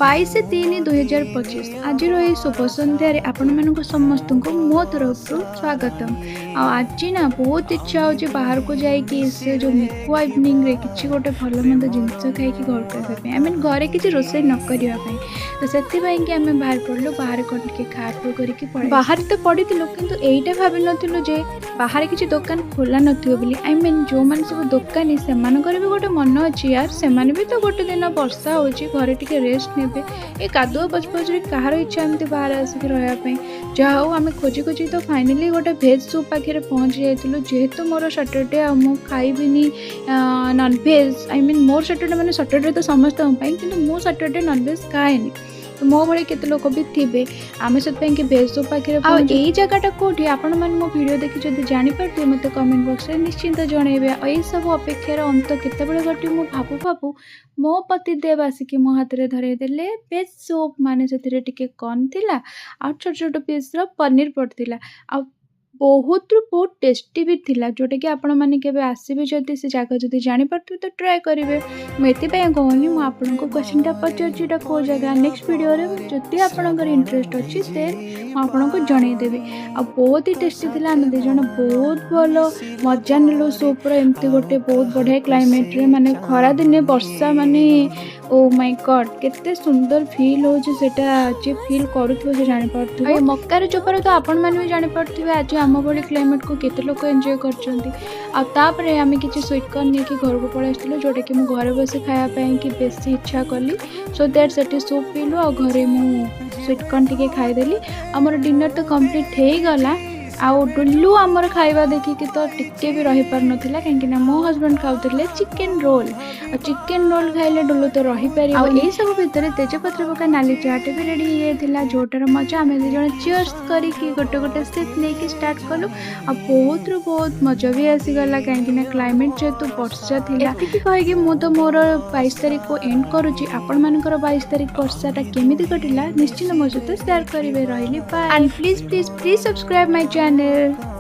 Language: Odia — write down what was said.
22/3/2025, ଆଜିର ଏହି ଶୁଭ ସନ୍ଧ୍ୟାରେ ଆପଣମାନଙ୍କୁ ସମସ୍ତଙ୍କୁ ମୋ ତରଫରୁ ସ୍ୱାଗତମ। ଆଉ ଆଜି ନା ବହୁତ ଇଚ୍ଛା ହେଉଛି ବାହାରକୁ ଯାଇକି ସେ ଯେଉଁ ମିକୁଆ ଇଭିନିଂରେ କିଛି ଗୋଟେ ଭଲ ମନ୍ଦ ଜିନିଷ ଖାଇକି ଘରକୁ ଆସିବା ପାଇଁ, I mean, ଘରେ କିଛି ରୋଷେଇ ନ କରିବା ପାଇଁ। ତ ସେଥିପାଇଁ କି ଆମେ ବାହାରି ପଡ଼ିଲୁ, ବାହାରେ କ'ଣ ଟିକେ ଖାଆ ପିଇ କରିକି ପଳେଇ। ବାହାରେ ତ ପଡ଼ିଥିଲୁ, କିନ୍ତୁ ଏଇଟା ଭାବିନଥିଲୁ ଯେ ବାହାରେ କିଛି ଦୋକାନ ଖୋଲା ନଥିବ ବୋଲି। I mean, ଯେଉଁମାନେ ସବୁ ଦୋକାନୀ, ସେମାନଙ୍କର ବି ଗୋଟେ ମନ ଅଛି ୟାର। ସେମାନେ ବି ତ ଗୋଟେ ଦିନ ବର୍ଷା ହେଉଛି, ଘରେ ଟିକେ ରେଷ୍ଟ ନେବେ। ଏ କାଦୁଅ ପଚପଚରେ କାହାର ଇଚ୍ଛା ଏମିତି ବାହାରେ ଆସିକି ରହିବା ପାଇଁ? ଯାହା ହଉ, ଆମେ ଖୋଜି ଖୋଜି ତ ଫାଇନାଲି ଗୋଟେ ଭେଜ୍ ସୁପ୍ ପାଖରେ ପହଞ୍ଚି ଯାଇଥିଲୁ। ଯେହେତୁ ମୋର ସଟରଡେ ଆଉ ମୁଁ ଖାଇବିନି ନନଭେଜ୍, I mean, ମୋର ସଟରଡେ ମାନେ ସଟରଡେ ତ ସମସ୍ତଙ୍କ ପାଇଁ, କିନ୍ତୁ ମୁଁ ସଟରଡେ ନନଭେଜ୍ ଖାଏନି। ତ ମୋ ଭଳି କେତେ ଲୋକ ବି ଥିବେ। ଆମେ ସେଥିପାଇଁ କି ଭେଜ୍ ସୁପ୍ ପାଖରେ। ଆଉ ଏଇ ଜାଗାଟା କେଉଁଠି, ଆପଣମାନେ ମୋ ଭିଡ଼ିଓ ଦେଖି ଯଦି ଜାଣିପାରୁଥିବେ, ମୋତେ କମେଣ୍ଟ ବକ୍ସରେ ନିଶ୍ଚିନ୍ତ ଜଣାଇବେ। ଆଉ ଏଇସବୁ ଅପେକ୍ଷାର ଅନ୍ତ କେତେବେଳେ ଘଟିବ, ମୁଁ ଭାବୁ ଭାବୁ ମୋ ପତିଦେବ ଆସିକି ମୋ ହାତରେ ଧରେଇ ଦେଲେ ଭେଜ୍ ସୁପ୍। ମାନେ ସେଥିରେ ଟିକେ କର୍ନ ଥିଲା ଆଉ ଛୋଟ ଛୋଟ ପିସ୍ର ପନିର ପଡ଼ିଥିଲା ଆଉ ବହୁତରୁ ବହୁତ ଟେଷ୍ଟି ବି ଥିଲା, ଯେଉଁଟାକି ଆପଣମାନେ କେବେ ଆସିବେ ଯଦି, ସେ ଜାଗା ଯଦି ଜାଣିପାରୁଥିବେ ତ ଟ୍ରାଏ କରିବେ। ମୁଁ ଏଥିପାଇଁ କହୁନି, ମୁଁ ଆପଣଙ୍କୁ କ୍ୱେଶ୍ଚିନ୍ଟା ପଚାରୁଛି, ଏଇଟା କେଉଁ ଜାଗା? ନେକ୍ସଟ ଭିଡ଼ିଓରେ ଯଦି ଆପଣଙ୍କର ଇଣ୍ଟରେଷ୍ଟ ଅଛି, ଦେନ୍ ମୁଁ ଆପଣଙ୍କୁ ଜଣେଇଦେବି। ଆଉ ବହୁତ ହି ଟେଷ୍ଟି ଥିଲା। ଆମେ ଦୁଇ ଜଣ ବହୁତ ଭଲ ମଜା ନେଲୁ ସୁପ୍ର, ଏମିତି ଗୋଟେ ବହୁତ ବଢ଼ିଆ କ୍ଲାଇମେଟ୍ରେ। ମାନେ ଖରାଦିନେ ବର୍ଷା ମାନେ ଓ ମାଇ ଗଡ଼୍, କେତେ ସୁନ୍ଦର ଫିଲ୍ ହେଉଛି, ସେଇଟା ଯିଏ ଫିଲ୍ କରୁଥିବ ସେ ଜାଣିପାରୁଥିବ। ଆଉ ଏ ମକାର ଚୋପାରେ ତ ଆପଣମାନେ ବି ଜାଣିପାରୁଥିବେ, ଆଜି ଆମ ଭଳି କ୍ଲାଇମେଟ୍କୁ କେତେ ଲୋକ ଏନ୍ଜୟ କରୁଛନ୍ତି। ଆଉ ତାପରେ ଆମେ କିଛି ସୁଇଟ୍ କର୍ନ ନେଇକି ଘରକୁ ପଳେଇ ଆସିଥିଲୁ, ଯେଉଁଟାକି ମୁଁ ଘରେ ବସି ଖାଇବା ପାଇଁ କି ବେଶୀ ଇଚ୍ଛା କଲି। ସୋ that ସେଠି ସୁପ୍ ପିଇଲୁ ଆଉ ଘରେ ମୁଁ ସୁଇଟ୍ କର୍ନ ଟିକେ ଖାଇଦେଲି। ଆମର ଡିନର୍ ତ କମ୍ପ୍ଲିଟ୍ ହେଇଗଲା। ଆଉ ଡୁଲୁ ଆମର ଖାଇବା ଦେଖିକି ତ ଟିକେ ବି ରହିପାରୁନଥିଲା, କାହିଁକିନା ମୋ ହଜବେଣ୍ଡ ଖାଉଥିଲେ ଚିକେନ୍ ରୋଲ୍। ଆଉ ଚିକେନ୍ ରୋଲ୍ ଖାଇଲେ ଡୁଲୁ ତ ରହିପାରିବ। ଆଉ ଏଇସବୁ ଭିତରେ ତେଜପତ୍ର ପକା ନାଲି ଚାଟେ ବି ରେଡ଼ି ହେଇଯାଇଥିଲା, ଯେଉଁଟାର ମଜା ଆମେ ଦୁଇ ଜଣ ଚିୟର୍ସ କରିକି ଗୋଟେ ଗୋଟେ ସିପ୍ ନେଇକି ଷ୍ଟାର୍ଟ କଲୁ। ଆଉ ବହୁତରୁ ବହୁତ ମଜା ବି ଆସିଗଲା, କାହିଁକିନା କ୍ଲାଇମେଟ୍ ଯେହେତୁ ବର୍ଷା ଥିଲା। ଏତିକି କହିକି ମୁଁ ତ ମୋର 22 ତାରିଖକୁ ଏଣ୍ଡ କରୁଛି। ଆପଣମାନଙ୍କର 22 ତାରିଖ ବର୍ଷାଟା କେମିତି କଟିଲା, ନିଶ୍ଚିନ୍ତ ମୋ ସହିତ ସେୟାର କରିବେ। ରହିଲି, bye, and please, please, please subscribe my channel.